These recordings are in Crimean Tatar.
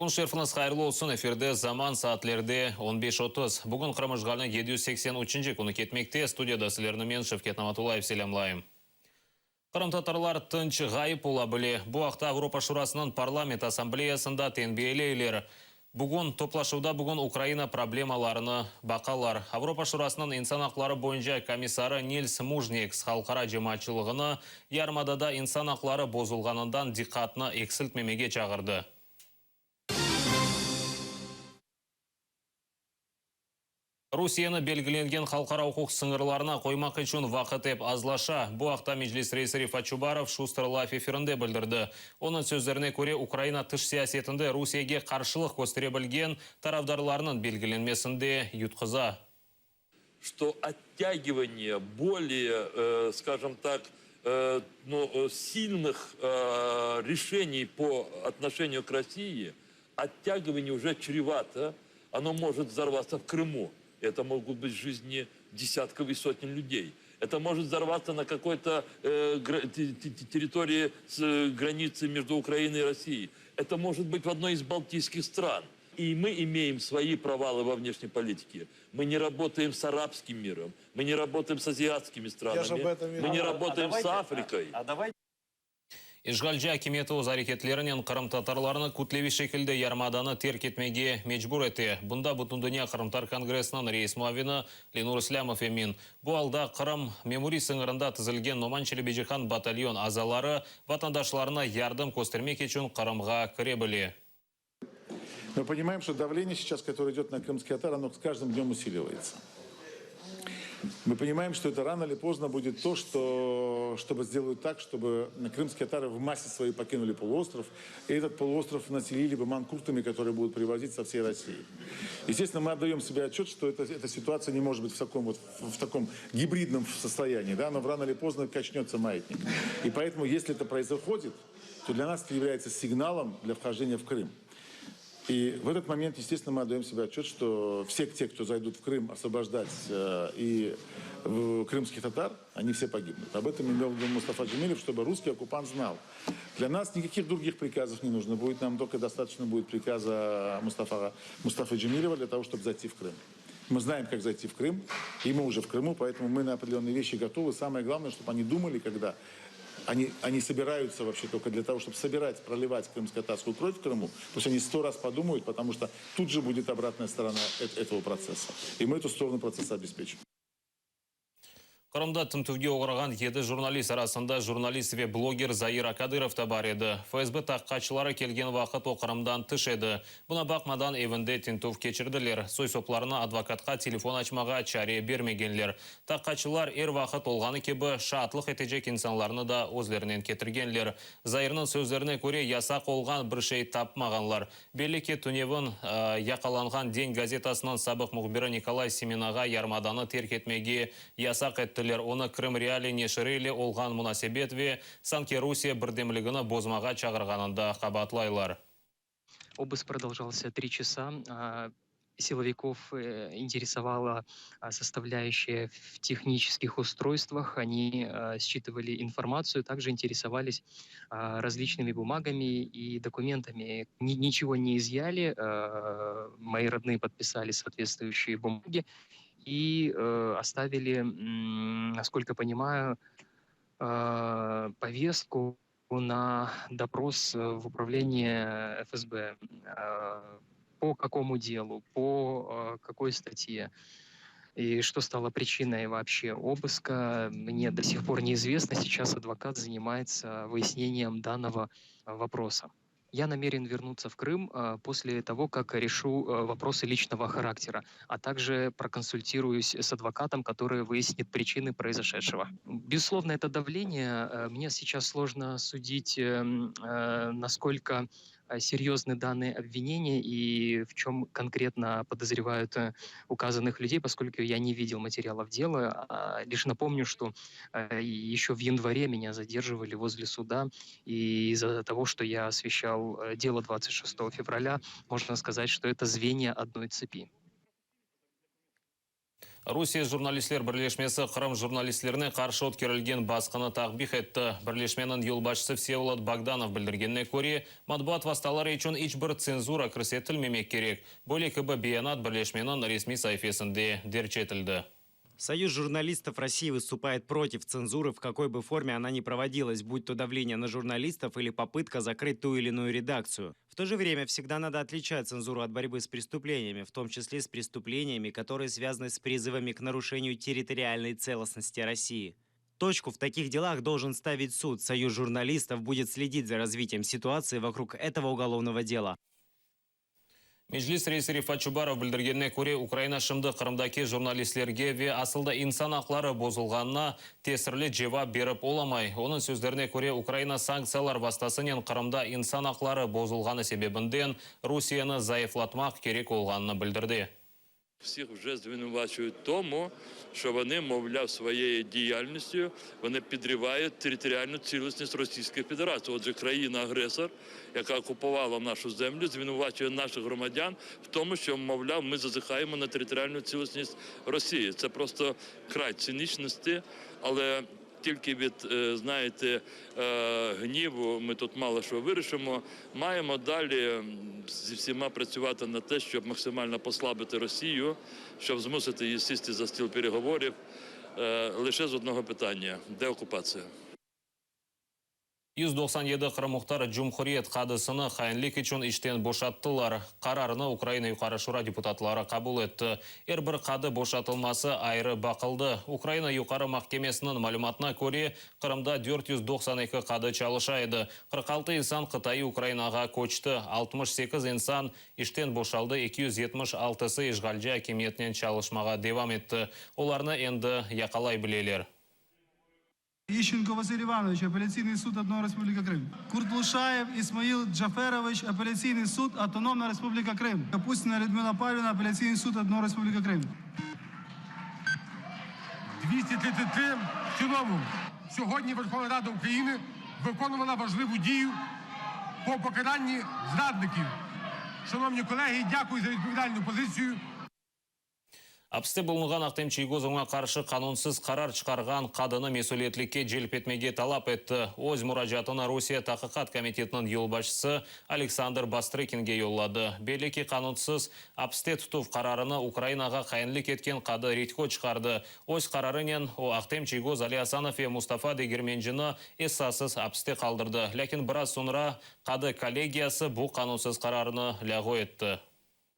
Kün şerfiñiz hayırlı olsun, efirde Zaman, saatlerde 15:30. Bugün Qırım işğaliniñ 783-nci künü ketmekte. Studiyada sizlerni men, Şevket Namatullayev, selâmlayım. Qırımtatarlar tınç ğayıp ola bile. Bu aqta Avropa Şurasınıñ Parlament Assambleyasında tenbiyeleyler. Bugün toplaşuvda bugün Ukraina problemalarını baqalar. Avropa Şurasınıñ insan aqları boyunca komissarı Nils Muyjniyeks halqara cemaatçılığını yarımadada insan aqları bozulğanından diqqatnı eksiltmemege çağırdı. Rusiyeni belgilengen halqara uquq sıñırlarına qoymaq içün vaqıt ep azlaşa. Bu aqta Meclis reisi Refat Çubarov Şuster Live efirinde bildirdi. Onıñ sözlerine köre, Ukraina tış siyasetinde Rusiyege qarşılıq köstere bilgen tarafdarlarnıñ belgilenmesinde yutqıza. Что оттягивание более, скажем так, ну, сильных решений по отношению к России, оттягивание уже чревато, оно может взорваться в Крыму. Это могут быть жизни десятков и сотен людей. Это может взорваться на какой-то территории с границы между Украиной и Россией. Это может быть в одной из балтийских стран. И мы имеем свои провалы во внешней политике. Мы не работаем с арабским миром, мы не работаем с азиатскими странами, об этом и мы не говорю. работаем А с давайте- Африкой. А давайте İşğalci akimiyeti öz areketlerinen qırımtatarlarnı kütleviy şekilde yarımadanı terk etmege mecbur ete. Bunda Bütündünya qırımtatar kongressiniñ reis muavini Lenur İslâmov emin. Bu alda Qırım memuriy sıñırında tizilgen Noman Çelebicihan batalyon azaları vatandaşlarına yardım köstermek içün Qırımğa kire bile. Мы понимаем, что давление сейчас, которое идет на крымских татар, оно с каждым днем усиливается. Мы понимаем, что это рано или поздно будет то, что, чтобы сделают так, чтобы крымские татары в массе своей покинули полуостров, и этот полуостров населили бы манкуртами, которые будут привозить со всей России. Естественно, мы отдаем себе отчет, что это, эта ситуация не может быть в таком, вот, в таком гибридном состоянии, да, но рано или поздно качнется маятник. И поэтому, если это происходит, то для нас это является сигналом для вхождения в Крым. И в этот момент, естественно, мы отдаем себе отчет, что все те, кто зайдут в Крым освобождать и крымских татар, они все погибнут. Об этом имел в виду Мустафа Джемилев, чтобы русский оккупант знал. Для нас никаких других приказов не нужно будет, нам только достаточно будет приказа Мустафы Джемилева для того, чтобы зайти в Крым. Мы знаем, как зайти в Крым, и мы уже в Крыму, поэтому мы на определенные вещи готовы. Самое главное, чтобы они думали, когда они собираются вообще только для того, чтобы собирать, проливать крымско-татарскую кровь в Крыму, пусть они 100 раз подумают, потому что тут же будет обратная сторона этого процесса. И мы эту сторону процесса обеспечим. Qırımda tintüvge oğrağan 7 jurnalist arasında jurnalist ve bloger Zair Akadırov da bar edi. FSB taqiqatçıları kelgen vaqıt o Qırımdan tış edi. Buña baqmadan evinde tintüv keçirdiler. Soy-soplarına advokatqa telefon açmağa çare bermegenler. Taqiqatçılar er vaqıt olğanı kibi şaatlıq etecek insanlarnı da özlerinen ketirgenler. Zairniñ sözlerine köre yasaq olğan bir şey tapmağanlar. Belli ki tünevin yaqalanğan Den gazetasınıñ sabıq mühbiri Nikolay Semenağa yarımadanı terk etmege yasaq ettiler. Onı Krım Realiy neşiri ile olğan munasebet ve sanki Rusiye birdemligini bozmağa çağırğanında qabaatlaylar. Обыск продолжался 3 часа. Силовиков интересовала составляющая в технических устройствах. Они считывали информацию, также интересовались различными бумагами и документами. Ничего не изъяли, мои родные подписали соответствующие бумаги и оставили, насколько понимаю, повестку на допрос в управление ФСБ. По какому делу, по какой статье и что стало причиной вообще обыска, мне до сих пор неизвестно. Сейчас адвокат занимается выяснением данного вопроса. Я намерен вернуться в Крым после того, как решу вопросы личного характера, а также проконсультируюсь с адвокатом, который выяснит причины произошедшего. Безусловно, это давление. Мне сейчас сложно судить, насколько серьезны данные обвинения и в чем конкретно подозревают указанных людей, поскольку я не видел материалов дела. Лишь напомню, что еще в январе меня задерживали возле суда, и из-за того, что я освещал дело 26 февраля, можно сказать, что это звенья одной цепи. Rusiye jurnalistler birleşmesi Qırım jurnalistlerine qarşı ötkerilgen basqını takbih etti. Birleşmeniñ yolbaşçısı Vsevolod Bogdanov bildirgenine köre, matbuat vastaları içün iç bir tsenzura kirsetilmemek kerek. Böyle kibi beyanat birleşmeniñ resmiy saifesinde derc etildi. Союз журналистов России выступает против цензуры, в какой бы форме она ни проводилась, будь то давление на журналистов или попытка закрыть ту или иную редакцию. В то же время всегда надо отличать цензуру от борьбы с преступлениями, в том числе с преступлениями, которые связаны с призывами к нарушению территориальной целостности России. Точку в таких делах должен ставить суд. Союз журналистов будет следить за развитием ситуации вокруг этого уголовного дела. Meclis reisi Refat Çubarov bildirgenine köre, Ukraina şimdi Qırımdaki jurnalistlerge ve asıl da insan aqları bozulğanına tesirli cevap berip olamay. Onıñ sözlerine köre, Ukraina sanktsiyalar vastasınen Qırımda insan aqları bozulğanı sebebinden Rusiyeni zayıflatmaq kerek olğanını bildirdi. Всіх вже звинувачують в тому, що вони, мовляв, своєю діяльністю вони підривають територіальну цілісність Російської Федерації. Отже, країна-агресор, яка окупувала нашу землю, звинувачує наших громадян в тому, що, мовляв, ми зазіхаємо на територіальну цілісність Росії. Це просто край цинічності, але тільки від, е, знаєте, е, гніву ми тут мало що вирішимо. Маємо далі м, зі всіма працювати на те, щоб максимально послабити Росію, щоб змусити її сісти за стіл переговорів е, лише з одного питання: деокупація. 197 Qırım Muhtar Cumhuriyet qadısını hainlik içün işten boşattılar. Qararnı Ukraina Yuqarı Şura deputatları qabul etti. Er bir qadı boşatılması ayrı baqıldı. Ukraina Yuqarı mahkemesiniñ malümatına köre, Qırımda 492 qadı çalışa edi. 46 insan qıtaiy Ukrainağa köçti. 68 insan işten boşaldı, 276-sı işğalci akimiyetnen çalışmağa devam etti. Olarnı endi yaqalay bileler. Ищенко Василь Иванович, Апелляційний суд Автономна Республіка Крим. Куртлушаєв Ісмаїл Джаферович, Апеляційний суд Автономна Республіка Крим. Капустіна Людмила Павлівна, Апеляційний суд Автономна Республіка Крим. 233 в цілому. Сьогодні Верховна Рада України виконувала важливу дію по покаранні зрадників. Шановні колеги, дякую за відповідальну позицію. Apiste bulunğan Ahtem Çiygoz oña qarşı qanunsız qarar çıqarğan qadını mesüliyetlikke celp etmege talap etti. Öz muracaatını Rusiye Taqiqat komitetiniñ yolbaşçısı Aleksandr Bastrıkinge yolladı. Belli ki, qanunsız apiste tutuv qararını Ukrainağa hainlik etken qadı Redko çıqardı. Öz qararınen o Ahtem Çiygoz, Ali Asanov ve Mustafa Degermencini esassız apiste qaldırdı. Lâkin biraz soñra qadı kollegiyası bu qanunsız qararını lâğu etti.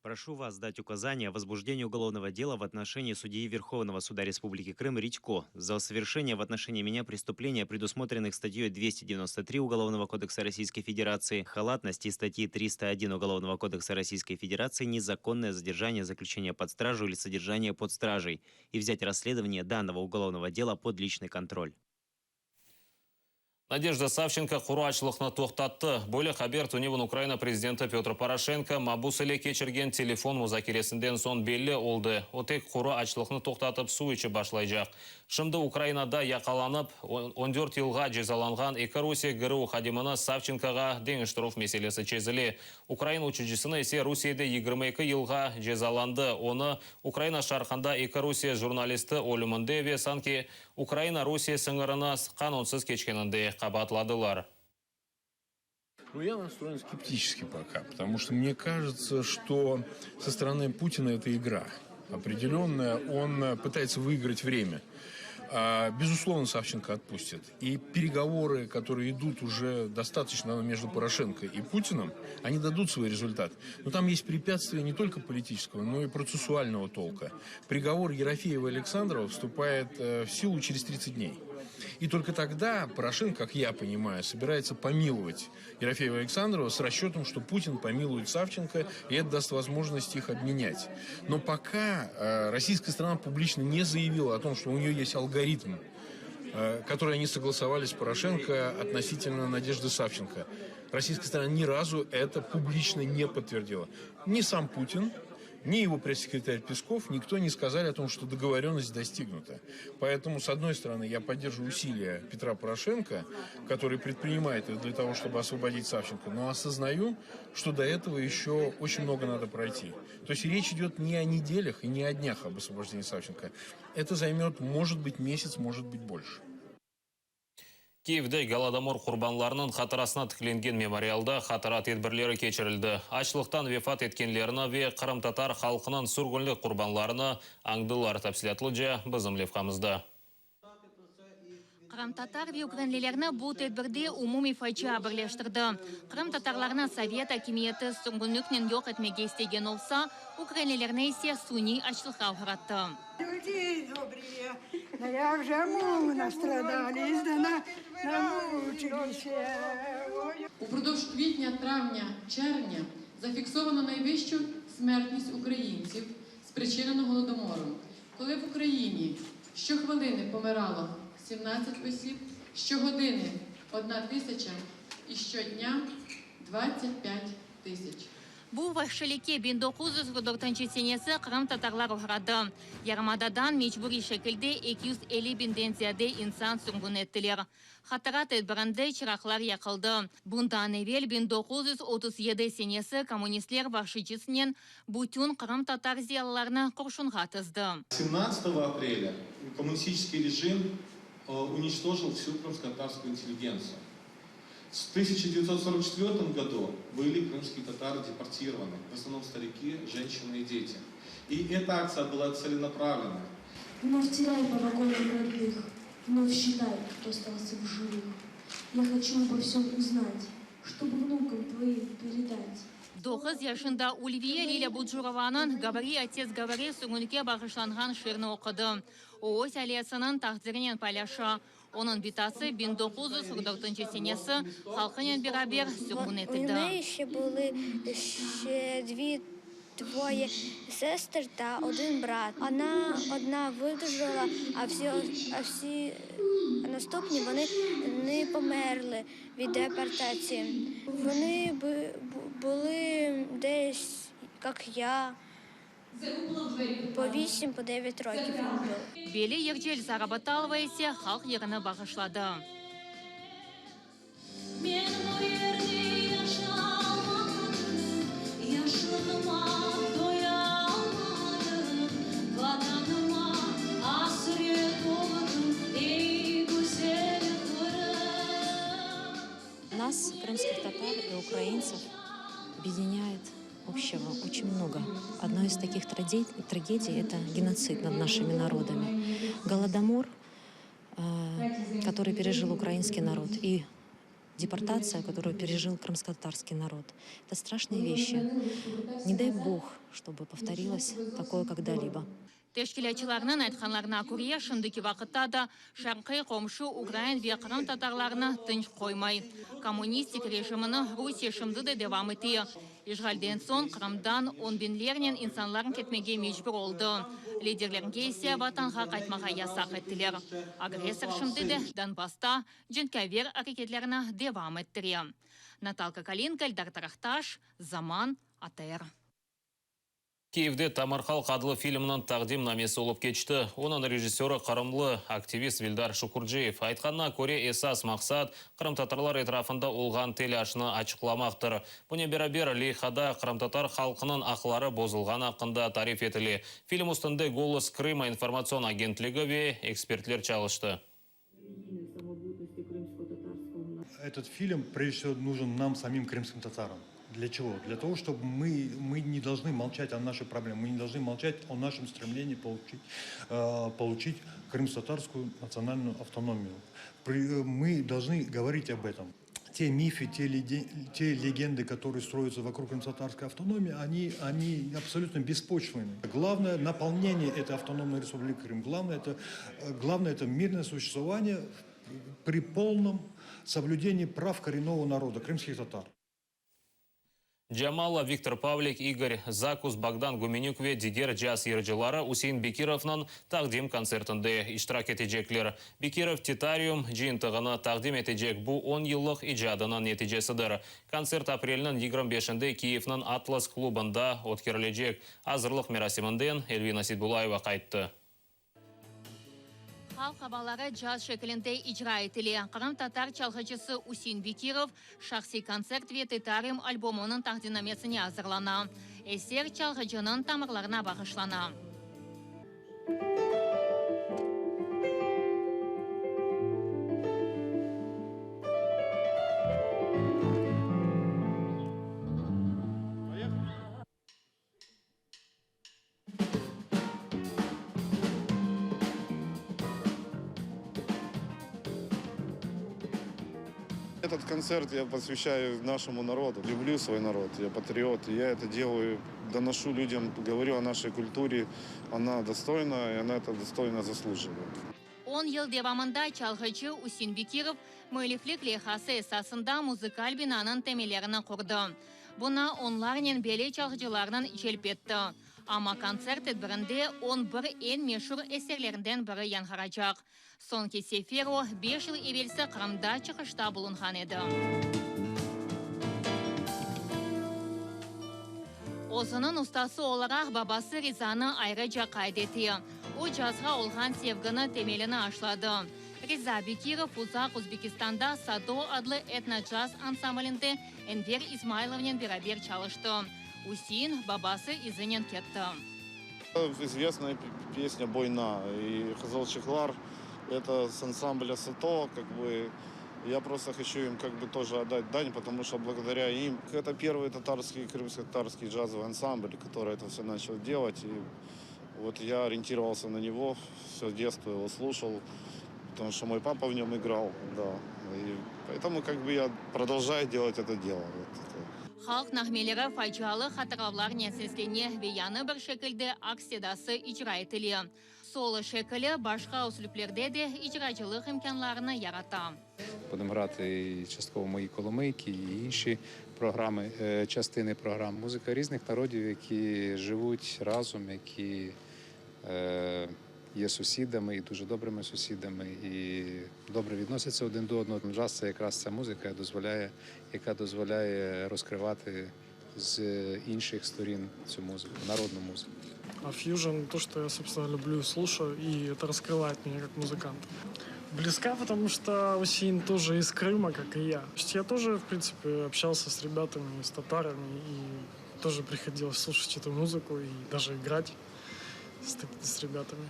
Прошу вас дать указание о возбуждении уголовного дела в отношении судьи Верховного суда Республики Крым Редько за совершение в отношении меня преступления, предусмотренных статьей 293 Уголовного кодекса Российской Федерации, халатность и статьи 301 Уголовного кодекса Российской Федерации незаконное задержание, заключение под стражу или содержание под стражей и взять расследование данного уголовного дела под личный контроль. Надежда Савченко quru açlıqnı toqtattı. Böyle haber tünevin Ukraina prezidenti Petr Poroşenko mabus ile keçirgen telefon muzakeresinden soñ belli oldı. O tek quru açlıqnı toqtatıp suv içip başlaycaq. Şimdi Ukrainada yaqalanıp 14 yılğa cezalanğan eki Rusiye GRU hadimini Savçenkoğa deñiştirüv meselesi çezile. Ukrain uçucısını ise Rusiyede 22 yılğa cezalandı. Onı Ukraina şarqında eki Rusiye jurnalisti ölüminde ve sanki Ukraina-Rusiye sıñırını qanunsız keçkeninde qabaatladılar. Ну, я настроен скептически пока, потому что мне кажется, что со стороны Путина это игра определенная. Он э, пытается выиграть время. А, Безусловно, Савченко отпустят. И переговоры, которые идут уже достаточно давно между Порошенко и Путиным, они дадут свой результат. Но там есть препятствия не только политического, но и процессуального толка. Приговор Ерофеева и Александрова вступает э, в силу через 30 дней. И только тогда Порошенко, как я понимаю, собирается помиловать Ерофеева и Александрова с расчетом, что Путин помилует Савченко, и это даст возможность их обменять. Но пока э, российская сторона публично не заявила о том, что у нее есть алгоритм, э, который они согласовали с Порошенко относительно Надежды Савченко. Российская сторона ни разу это публично не подтвердила. Ни сам Путин, Ни его пресс-секретарь Песков, никто не сказали о том, что договоренность достигнута. Поэтому, с одной стороны, я поддерживаю усилия Петра Порошенко, который предпринимает их для того, чтобы освободить Савченко, но осознаю, что до этого еще очень много надо пройти. То есть речь идет не о неделях и не о днях об освобождении Савченко. Это займет, может быть, месяц, может быть, больше. Kiyevde Golodomor qurbanlarınıñ hatırasına tiklengen memorialda hatıra tedbirleri keçirildi. Açlıqtan vefat etkenlerni ve qırımtatar halqınıñ sürgünlik qurbanlarını añdılar. Tafsilâtlıca bizim levhamızda. Qırımtatar ve ukrainlilerni bu tedbirde umumiy facia birleştirdi. Qırımtatarlarnı sovet akimiyeti sürgünliknen yoq etmege istegen olsa, ukrainlilerni ise suniy açlıqqa oğrattı. Люди добрые, да я уже настрадались, да на, намучились. Упродовж квітня, травня, червня зафіксовано найвищу смертність українців, спричинену голодомором, коли в Україні щохвилини помирало 17 осіб, щогодини 1 тисяча і щодня 25 тисяч. Bu vahşilikke 1944 senesi qırımtatarlar oğradı. Yarımadadan mecburiy şekilde 250 biñden ziyade insan sürgün ettiler. Hatıra tedbirinde çıraqlar yaqıldı. Bundan evel 1937 senesi kommunistler vahşiycesinen bütün qırımtatar ziyalılarını qurşunğa tizdi. 17 апреля коммунистический режим уничтожил всю крымско-татарскую интеллигенцию. В 1944 году были крымские татары депортированы, в основном старики, женщины и дети. И эта акция была целенаправленная. Вновь теряй по вагонам родных, вновь считай, кто остался в живых. Я хочу обо всем узнать, чтобы внукам твоим передать. 9 yaşında Ulviye Lilâ Bucurovanıñ Говори, отец, говори sürgünlikke bağışlanğan şiirini oqudı. O, öz ailesiniñ taqdirinen paylaşa. Onıñ bitası 1944 senesi halqınen beraber sürgün У etildi. неї ще були ще дві двоє сестер та один брат. Вона одна видужала, а всі, а всі наступні вони не померли від депортації. Вони би- були десь, як я, по 8, по 9 років їм було. Belli yırcı Elzara Batalova ise halq yırını bağışladı. Men bu yerde yaşalmadım, Yaşlığıma toyalmadım, Vatanıma asret oldım, Ey güzel Qırım. Нас, крымских татар и украинцев, объединяет общего очень много. Одной из таких трагедий, трагедий – это геноцид над нашими народами. Голодомор, э, который пережил украинский народ, и депортация, которую пережил крымско-татарский народ. Это страшные вещи. Не дай бог, чтобы повторилось такое когда-либо. Teşkilâtçılarnıñ aytqanlarına köre, şimdiki vaqıtta da şarqiy qomşu ukrain ve qırımtatarlarını tınç qoymay. Kommunistik rejimini Rusiye şimdi de devam ete. İşğalden soñ Qırımdan on biñlernen insanlar ketmege mecbur oldı. Liderlerge ise vatanğa qaytmağa yasaq ettiler. Agressor şimdi de Donbassta cenkâver areketlerini devam ettire. Natalka Kalinka, Eldar Tarahtaş, Zaman, ATR. Kiyevde Tamır halq adlı filmniñ taqdimnamesi olıp keçti. Onıñ rejissörı qırımlı aktivist Vildar Şukurciyev. Aytqanına köre, esas maqsat qırımtatarlar etrafında olğan telâşnı açıqlamaqtır. Bunen beraber, leyhada qırımtatar halqınıñ aqları bozulğanı aqqında tarif etile. Film üstünde Golos Krıma informatsion agentligi ve ekspertler çalıştı. Этот фильм, прежде всего, нужен нам, самим крымским татарам. Для чего? Для того, чтобы мы, мы не должны молчать о нашей проблеме, мы не должны молчать о нашем стремлении получить, э, получить крымско-татарскую национальную автономию. При, э, мы должны говорить об этом. Те мифы, те, леде, те легенды, которые строятся вокруг крымско-татарской автономии, они, они абсолютно беспочвенны. Главное наполнение этой автономной республики Крым. Главное это, э, главное это мирное существование при полном соблюдении прав коренного народа, крымских татар. Jamala, Viktor Pavlik, İgor Zakus, Bogdan Gümenük ve diger caz yırcıları Üsein Bekirovnıñ taqdim kontsertinde iştirak etecekler. Bekirov Titarium cıyıntığını taqdim etecek, bu on yıllıq icadınıñ neticesidir. Kontsert aprelniñ 25-inde Kiyevniñ Atlas klubında ötkerilecek. Azırlıq merasiminden Elvina Seitbulayeva qayttı. Halq avaları caz şekilinde icra etile. Qırımtatar çalğıcısı Üsein Bekirov şahsiy kontsert ve Titarium albomınıñ taqdimnamesine azırlana. Eser çalğıcınıñ tamırlarına bağışlana. Этот концерт я посвящаю нашему народу. Люблю свой народ, я патриот. Я это делаю, доношу людям, говорю о нашей культуре. Она достойна, и она это достойно заслуживает. On yıl devamında çalğıcı Üsein Bekirov müelliflik leyhası esasında muzıkal binanıñ temellerini qurdı. Buña onlarnen belli çalğıcılarnıñ celp etti. Amma kontsert tedbirinde on bir eñ meşur eserlerinden biri yañğıracaq. Soñki sefer o, beş yıl evelsi Qırımda çıqışta bulunğan edi. Özüniñ ustası olaraq babası Rizanı ayrıca qayd ete. O, cazğa olğan sevgini temelini aşladı. Riza Bekirov uzaq Özbekistanda Sado adlı etno-caz ansamblinde Enver İzmaylovnen beraber çalıştı. Üsein, babası izinen ketti. Известная песня Бойна и Qızılçıqlar, это с ансамбля Сато, как бы я просто хочу им как бы тоже отдать дань, потому что благодаря им это первый татарский, крымско-татарский джазовый ансамбль, который это все начал делать. И вот я ориентировался на него, все детство его слушал, потому что мой папа в нем играл, да. И поэтому как бы я продолжаю делать это дело. Вот это. Halq nağmeleri facialı hatıravlarnen seslene ve yañı bir şekilde aks sedası icra etile. Solo şekili başqa üslüplerde de icracılıq imkânlarını yarata. Будемо грати і частково мої коломийки, і інші програми, частини програм. Музика різних народів, які живуть разом, які є сусідами і дуже добрими сусідами, і добре відносяться один до одного. Джаз – це якраз ця музика, дозволяє, яка дозволяє розкривати з інших сторін цю музику, народну музику. А фьюжн то, что я, собственно, люблю и слушаю, и это раскрывает меня как музыканта. Близка, потому что Усеин тоже из Крыма, как и я. То есть я тоже, в принципе, общался с ребятами, с татарами, и тоже приходилось слушать эту музыку и даже играть с, с ребятами.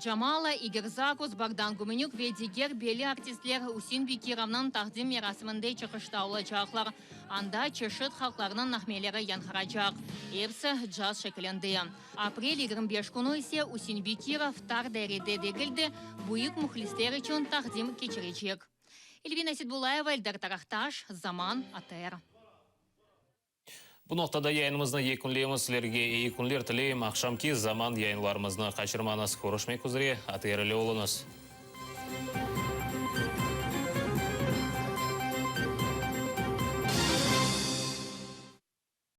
Jamala, İgor Zakus, Bogdan Gümenük ve diger belli artistler Üsein Bekirovnıñ taqdim merasiminde çıqışta olacaqlar. Anda çeşit halqlarnıñ nağmeleri yañğıracaq, episi caz şekilinde. Aprel 25 künü ise Üsein Bekirov tar dairede degil de, büyük mühlisler içün taqdim keçirecek. Elvina Seitbullayeva, Eldar Tarahtaş, Zaman, ATR. Bu noqtada yayınımıznı yekünleymiz. Sizlerge eyi künler tileyim. Aqşamki Zaman yayınlarımıznı qaçırmañız. Körüşmek üzre, ATR ile oluñız.